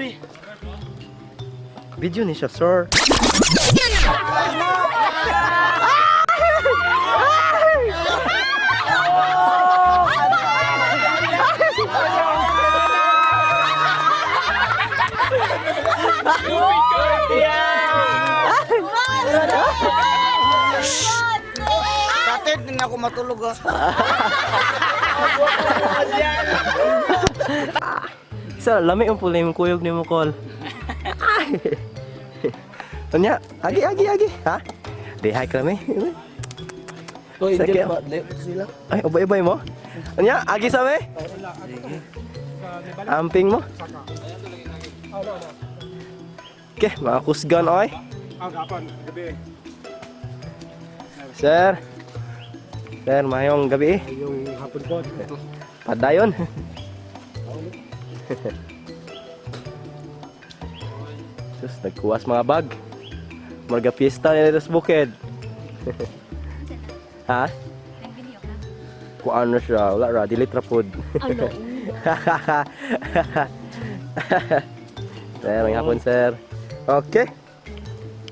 Grabe. Video ni siya, sir. Sa tent na ako matulog ah. Sir, lami ang pula yung kuyog ni mo call. Unya, agi agi agi, ha? Dihay ka lami. Oy, hindi hindi ba? ba? Sila. Ay, ubay-ubay mo. Unya, agi sa me. Amping mo. Okay, mga kusgan oy. Sir. Sir, mayong gabi. Yung hapon po. Padayon. Sus, nagkuwas mga bag. Marga piyesta nila sa bukid. Ha? Nag-video ka? Kuan na siya, wala ra, delete ra pod. Ano? Sir, may hapon, sir. Okay.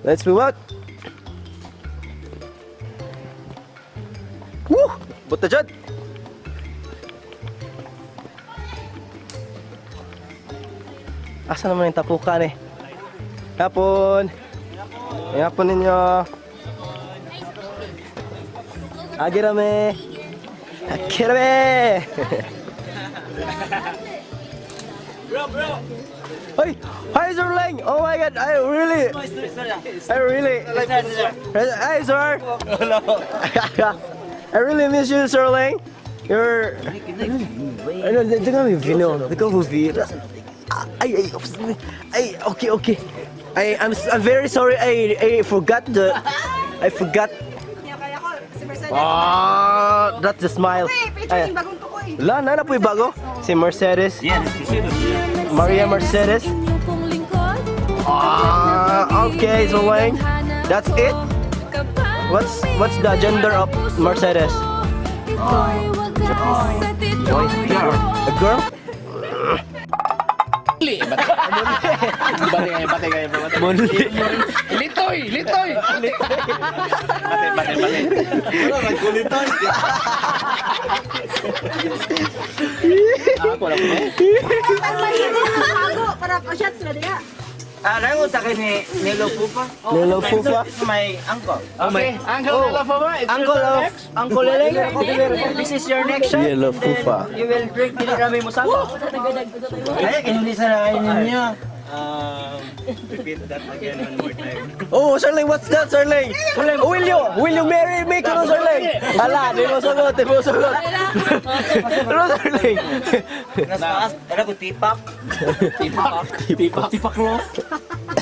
Let's move out. Woo! Buta dyan! Asa naman yung tapukan eh? Hapon! May hapon ninyo! Agirame! Agirame! Bro, bro. Hey! Hi, Sir Leng! Oh my God, I really, hi, sir! Hello! I really miss you, Sir Leng. You're, ano, di ka may vino, di ka may vino. Ay, ay, ay, okay. I'm very sorry, I forgot. Kaya ko, si Mercedes. Ah, that's the smile. Ay, Ay, featuring bagong tukoy. la, na po yung bago. Si Mercedes. Maria Mercedes. Ah, okay, so Wang, that's it. What's the gender of Mercedes? Boy, girl. A girl? Bate kayo, bate kayo, bate. Muli. Litoy, litoy. Bate, bate, bate. Nagkulitan. Ako lang po. Ang mahilig ng bago para pa-shots na diya. Ah, nangu sa akin ni Nelo Pupa. Nelo Fufa. It's my uncle. Okay, Uncle Nelo Fufa, it's your Uncle turn of next. Uncle Leleng. This is your next shot. Yellow Fufa. You will drink dili rami mo sako. Ay, kinulisa na kayo ninyo. Repeat that again one more time. Oh, Sir Ling, what's that, Sir Ling? Will you marry me, kuno, Sir Ling? Ala, di mo sagot, di mo sagot. Ano, Sir Ling? Nasa taas, era ko tipak. Tipak. Tipak. Tipak lo.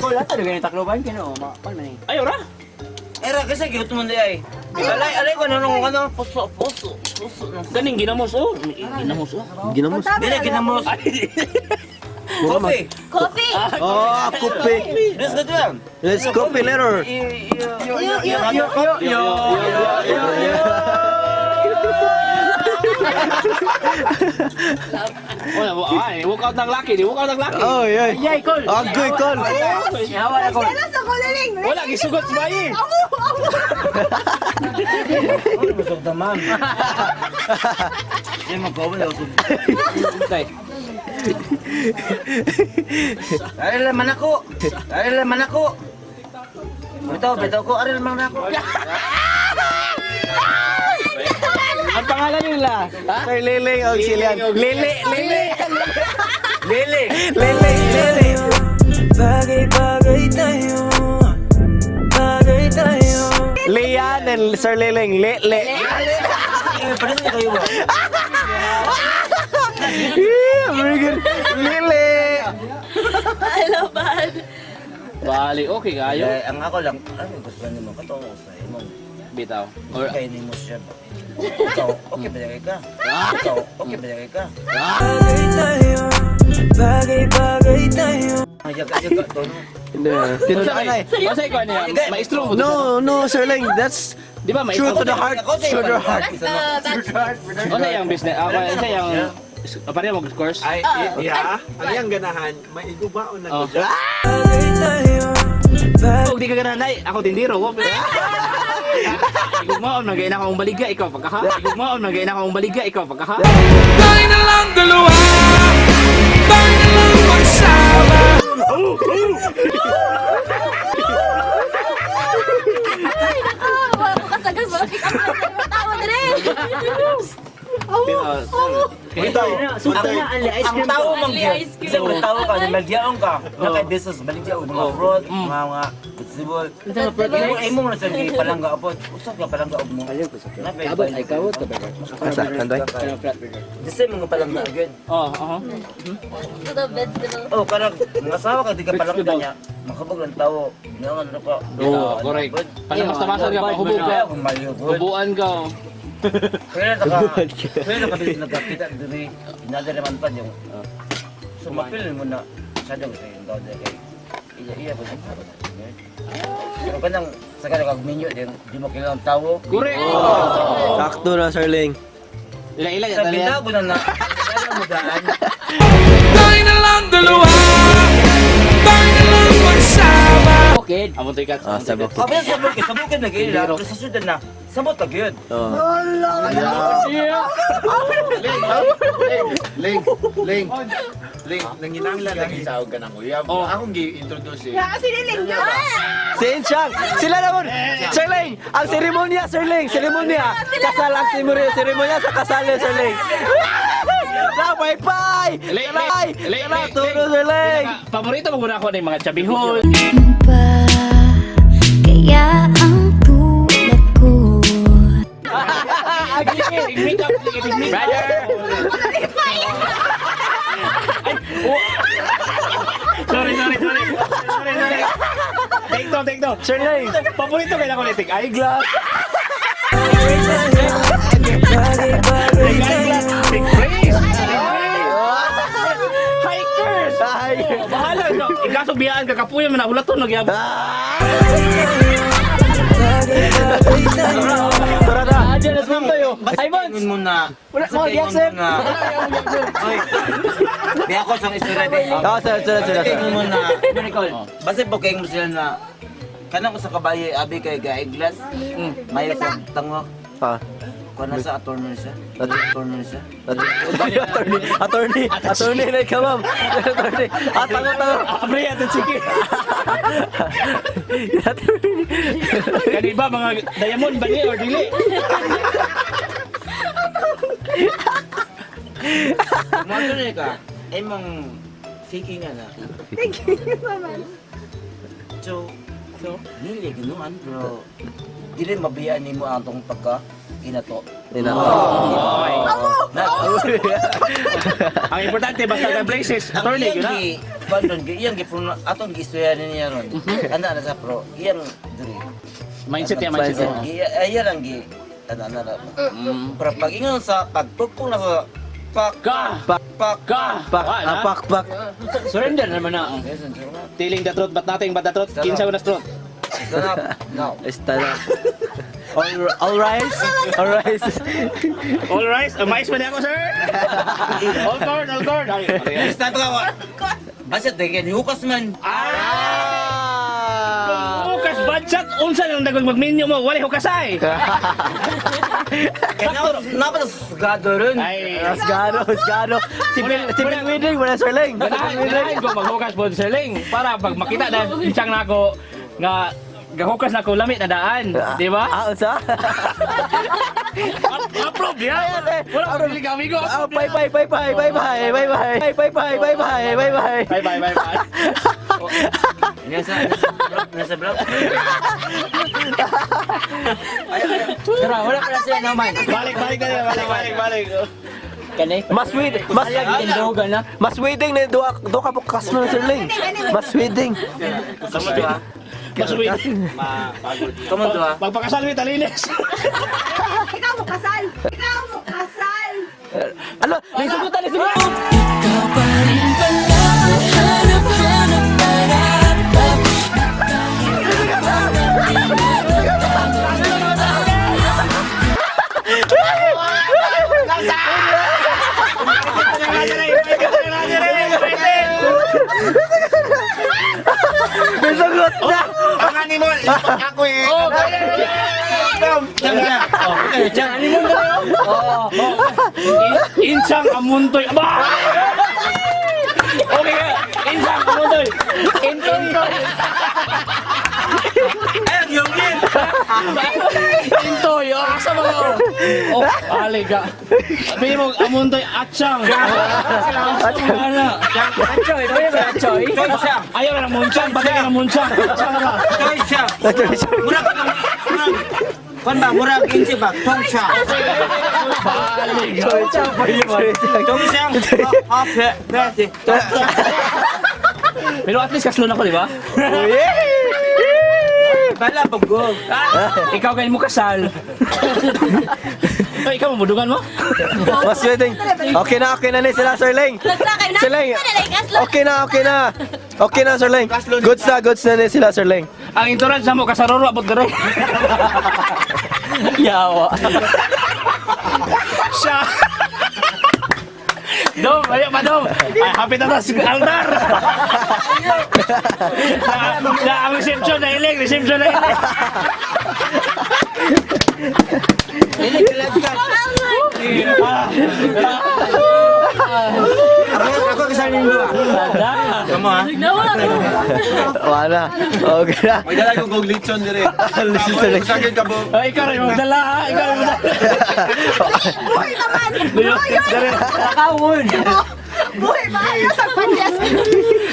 Wala ta ganito takloban kino, ma pan man eh. Ay, ora. Era kasi gyud mo ay. Alay alay ko ano ano puso puso puso nang Ganing ginamos oh. Ginamos oh. Ginamos. Dili ginamos. Coffee. Coffee! Oh, kopi. Let's go to them. Let's coffee later. Yo yo yo yo Yo, yo, yo. Wala, ay, walk out ng lucky, di walk out ng lucky. Oh, yeah. Yay, call. Agoy, call. Yawa na ko. Mercedes ako liling. Wala, gisugot si Bayi. Amo, amo. Busog taman. Yan magkawal ako. Tay. Ari laman ako. Ari laman ako. Bitaw, bitaw ko. Ari laman ako. Ang pangalan nila. Ha? Sir Liling og Silian. Lili, Lili. Lili. Lili, Lili. Bagay-bagay tayo. Bagay tayo. Lian and Sir Liling. Le, le. Eh, paano kayo ba? Yeah, very good. Lili. Bali, okay kayo. Eh, ang ako lang, ano gusto nimo katong sa imong Bitaw. Or kay nimo siya ba? Ikaw, okay ba dagay ka? Ikaw, okay ba dagay ka? Bagay tayo, bagay-bagay tayo. Yaga yaga to. no? Hindi. Tinuod Basta ikaw niya, maestro mo. No, no, Sir Ling. That's Di ba maestro? true to the heart. True to the heart. That's Ano yung business? Ah, isa yung Pareho mo course. Ay, iya. Ang iyang ganahan, maigubaon na Oh. ko dyan. Bagay tayo. Kung di ka ganahan, ay, ako tindiro ko. Igugmaon, nagain ako ang baligya, ikaw pagkaha. Igugmaon, nagain ako ang baligya, ikaw pagkaha. Tayo na lang dalawa. Tayo na lang magsama. Ay, nako! Wala ko kasagas. Wala ko Tawa na rin! Ang tao man Only gyud. ice cream. Kasi kung tao ka, malagyaon ka. Naka business baligya og mga fruit, mga vegetable. Imo imo man sa gi palangga apod. Usap ka palangga og mo. Kabot ay kabot ka ba? Asa, kandoy? Disi mga palangga gyud. Oh, oo. To the vegetable. Oh, karang mga asawa ka di ka palangga niya. Makabog lang tao. Nga ano ka. Oh, correct. Panamas-tamasan ka, pahubog ka. Kaya kung malugod. Hubuan ka. Oh. Kaya naka kaya naka nagkakita diri inada naman pa yung. So mapil mo na sa daw sa yung daw kay iya iya ko din. Pero kanang sa kanang kag minyo din di mo kilala ang tao. Correct. Sakto na, Sir Ling. Ila-ila, Sa dali. bitaw ko na na. Kaya mo daan. Tayo na lang dalawa. Tayo na lang magsama. Amo tayo kat. Ah, sabok. Kabi sa bukid, sa bukid na gila, pero sa syudad na sabot ka gyud. Oh. Ling, Ling, Ling, nanginanglan lagi sa ka ng uyab. Oh. Akong gi-introduce eh. Si Inchang! Sila naman! Sir Ling! Ang seremonya, Sir Ling! Seremonya! Kasal ang seremonya, seremonya sa kasal ni Sir Ling! Na, bye bye! Ling, Bye! Ling, Tara, Ling, turo, Sir Ling! Paborito mo muna ako ng mga chabihon. Ba, kaya ang tulad ko Make up, brother. Sorry, sorry, sorry. Sorry, sorry. Take two, take two. Sir Ling! Paborito kaya ko ni eyeglass. Bagay bagay Take tayo. eyeglass. Take brace. Hikers. Ay! Bahala no. Ikaso biyaan ka kapuyan man ulaton nagyab. Bagay bagay tayo. Tara na! Adyan na tayo. Basta ingon mo na. Wala, Basta mga ingon gi-accept. mo na. Oy. Di ako sa istorya di. Oh, sir, sir, sir, Basta sir. ingon mo na. Basta buking mo sila na. Kanang ko sa kabayo abi kay gaiglas. Mayo sa tangwa. Ah. Kuha na sa attorney siya. Attorney siya. Attorney, attorney, attorney na ikaw, ma'am. Attorney. Ah, tango, tango. Abre ato sige. Attorney. Kani ba mga diamond ba ni or dili? Mo attorney ka. Ay mong seeking nga na. Thank you naman. So, dili ginuan pero dili mabiyaan nimo ang atong pagka inato. Ina. Na, Ang importante basta ka braces, attorney gyud na. Bandon gi iyang gi atong giistorya niya ron. Ana na sa pro. Iyang diri. Mindset ya, mindset. Gi iya lang gi ana na ra. Pero pag ingon sa pagtugtong na sa pak Ka! Pak. pak Ka! Pak, Wa na. ah, pak, pak. Surrender naman na. Telling the truth but nothing but the truth. Kinsa ko na truth. Stand up. No. Stand up. All rise. All rise. All rise. Mais man ako, sir. All corn, all corn. Ay, ay, ay. Stand up ka. Basta daghan hukas man. Ah! Hukas budget unsa nang dagog magminyo mo, wala hukasay. Kaya na pa sa ron. Ay, Rasgado, rasgado. Si Bill Widing, wala Sir Ling. ganahan, ganahan ko maghukas po Sir Ling para pag makita na siyang nako nga gahukas na ko lami na daan, di ba? Ah, unsa? Approve ya. Wala ko dili ka amigo. Ah, bye bye bye bye bye bye bye bye bye bye bye bye bye bye. Bye bye bye bye. Nasa nasa blog. Tara, wala pa na sila naman. Balik balik na balik balik balik. Mas wid, mas mas wedding na duha duha ka bukas na Sir Ling. Mas wedding. Kamu dua. Mas wait. Kamu dua. Magpakasal mi talinis. Ikaw mo kasal! Ikaw mo kasal! Ano? Nisugutan ni Sir Ikaw pa rin pala ang hanap-hanap hanap. Nasugot na! Ang animal, ako eh. Oh, kaya Oh, Inchang animal na yun. Oo. Inchang amuntoy. Aba! Okay ka. Inchang amuntoy. Intoy. Ay, yung yun! Intoy. Oh, asa mga oh. Oh, ali ka. Sabi mo, amuntoy atsang. Atsang. Achoy. Achoy. Ayaw na ng munchang. Bagay na ng munchang. Atsang ka. Toy siya! Murag ka murag. Kwan ba? Murag insi ba? Tong siya. Bali ka. Tong siya. Ah, pe, pe, Pero at least kaslon ako, di ba? Bala, paggo. Ah, ikaw kayo mo kasal. Ay, ikaw mamudungan mo? Mas waiting. Okay na ni sila, Sir Leng. Nagsakay na. Sir Leng. Okay. Okay na, okay na. Okay na, Sir Leng. Goods na ni sila, Sir Leng. Ang entourage na mo, kasaroro, abot dere. Yawa. Siya. Dom, ayo pa Dom. Ay, happy na ta sa altar. Na, ang reception na ilig, reception na ilig. Ako kasal ninyo ah. Kamo ah. Wala. Okay na. May dala kong litson dire. Listen, Sir Leng. Sa akin ka bo. Ay, ikaw rin magdala ha, ikaw rin magdala. Buhay naman. Buhay yun. Buhay ba? Nasa panyas.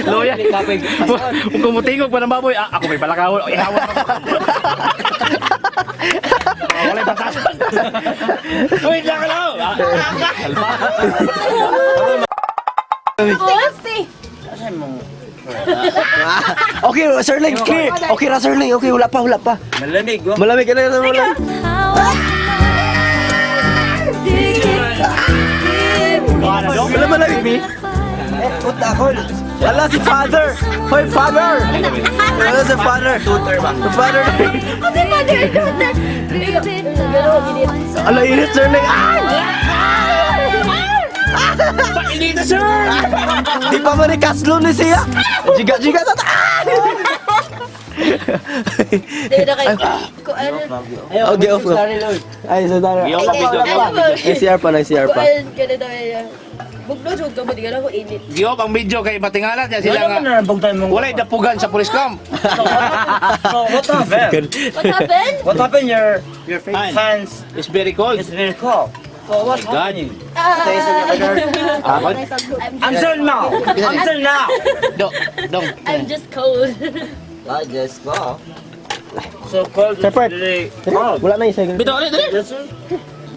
Loya. Kung kumutingog pa ng baboy, ah, ako may palakawon. O, ihawan ako. Ah, wala'y batasan. Wait lang ka lang. Ah, Asti. Asan mong Okay, Sir Leng, clear. Okay na, Sir Leng. Okay, wala pa, wala pa. malamig oh? Malamig ka na, malamig. Hawak Di kita Wala malamig, mi. Puta ako. Wala si Father. Hoy, Father. Wala si Father. Si Father. Kasi mother and daughter. Bibitawan sa Ala, init, Sir Leng. Ah! Painita, sir! Di pa man ikaslon ni siya. Jiga-jiga sa Ah! Di na kayo. Kuan. Okay, off. Ay, sa tara. Giyo pa video. NCR pa, NCR pa. Kuan ka na daw. Bugno jud ka mo di ka na ko init. Giyo ang video kay matingalan niya sila Wala nga. man na bugtay mong. Walay dapugan sa police camp. So, what happened? What happened? What happened? Your face. hands It's very cold. is very cold. So what's My God. happening? Ah, Answer now. Answer now. Do, dong. I'm just cold. I just go. So cold. Sir Bert. Really cold. Wala na yung second. Bitaw ulit, dali. Yes, sir.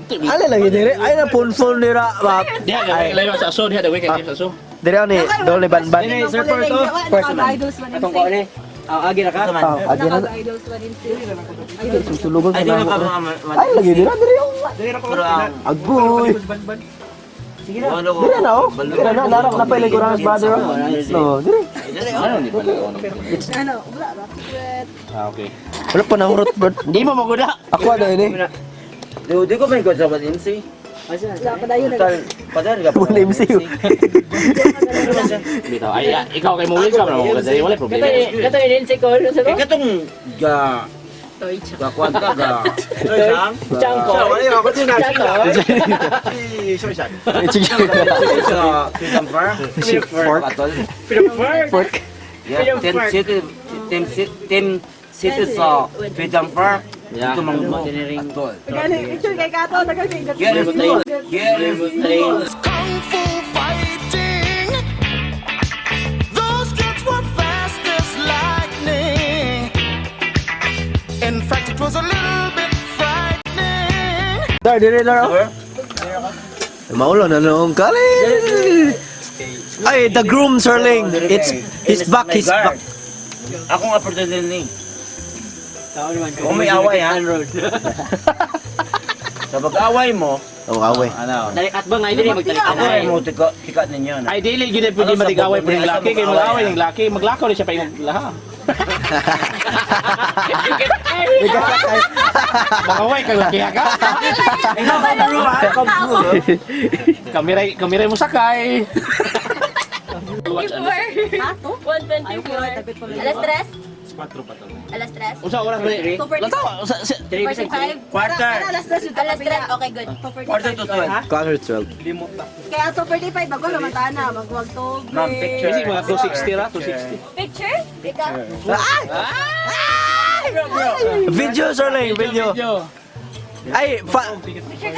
Ala lang dire. Ay na phone phone nira ba. Diha, gawin layo sa aso, diha gawin kay sa aso. Dire ni dol ni banban. Sir Porto. First Idols man. Atong ko ni. Ah, agi na. Idols man Susulugon Ay, ka di na na ka mo. mga Ay lagi dira dire yung. Pero ang Agoy. ano ko. Dire na oh. Dire na narang na pala ko brother. No, dire. Ano, wala ba? Ah, okay. Wala pa na hurot bird. Hindi mo maguda. Ako ada ini. Di di ko may sa MC. Wala pa dayon. Total, padal ka pa. Wala MCU. Bitaw, ay, ah, ikaw kay mo welcome na mo dali wala problema. Eh katong ga ga kwan ka ga. Chang. Wala ako din na. Sa Freedom Fork. Atol. Fork. Yeah, Team City, Team City, Team City sa Freedom Park. Yeah. Ito mang mo. Atol. Gani, picture kay Kato, tagal kay Kato. Get it, get it. Kung Fu fighting. Those kids were fast as lightning. In fact, it was a little bit frightening. Dar dire dar. oh. Maulo na noong kali. Ay, the groom, Sir Ling. It's his back, his back. Ako nga opportunity ni. Kung may away ha. Sa pag-away mo, Oh, away. ako ay mo tika tika ninyo na. Ay dili gyud pwede Ano sa matigaway po bubong? ng laki kay Ano sa mag-away mag-away, ng laki, maglakaw ni siya pa yung laha. Makaway kang laki ha ka. Ikaw ka bro ha, ikaw bro. Kamiray kamiray mo sakay. 124. Ha? To? 124. Alas 3? Alas 3? Unsa oras ba? 2:45. Unsa sa 45? Quarter. Para alas 3 yung Alas 3? Okay, good. 11:45. 11:45. Kaya 2:45 bago naman na magwag tubig. Ma'am, picture. Basic mga 260 ra, 260. Picture? Ikaw? Ah! Video, Sir Ling, video. Ay, fa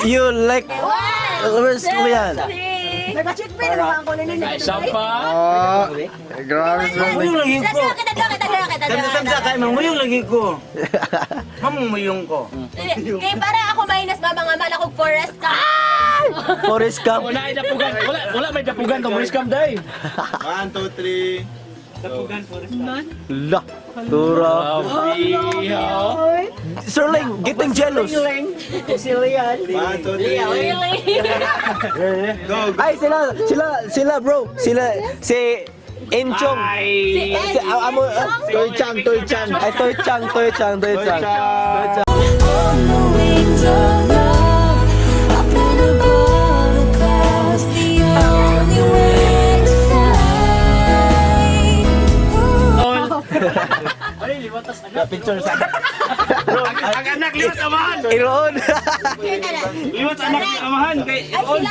you like One, Where's two, Lian? three. Nag-check pa naman ako nini. Ay, sampa. Oh, grabe Sir Ling. Muyong lagi ko. Tatlo kita, tatlo kita, tatlo kita. Tamsa kay muyong lagi ko. Ma'am, muyong ko. Kay para ako minus mama nga man ako forest ka. Forest Gump. Wala ay dapugan. Wala wala may dapugan to Forrest Gump day. 1, 2, 3. La. Tura. Sir Ling, getting jealous. 1, 2, 3. Really? Go, go. Ay, sila, sila, sila bro. Sila, si Enchong. Ay. Si, amo, Toy Chang, Toy Chang. ay, Toy Chang, Toy Chang, Toy Toy Chang. Chang. Toy Chang. On the wings of love, up and above the clouds, the only way to fly. Ooh. Picture sa Ang anak liwat amahan. Iroon. Liwat anak amahan kay Ay, sila.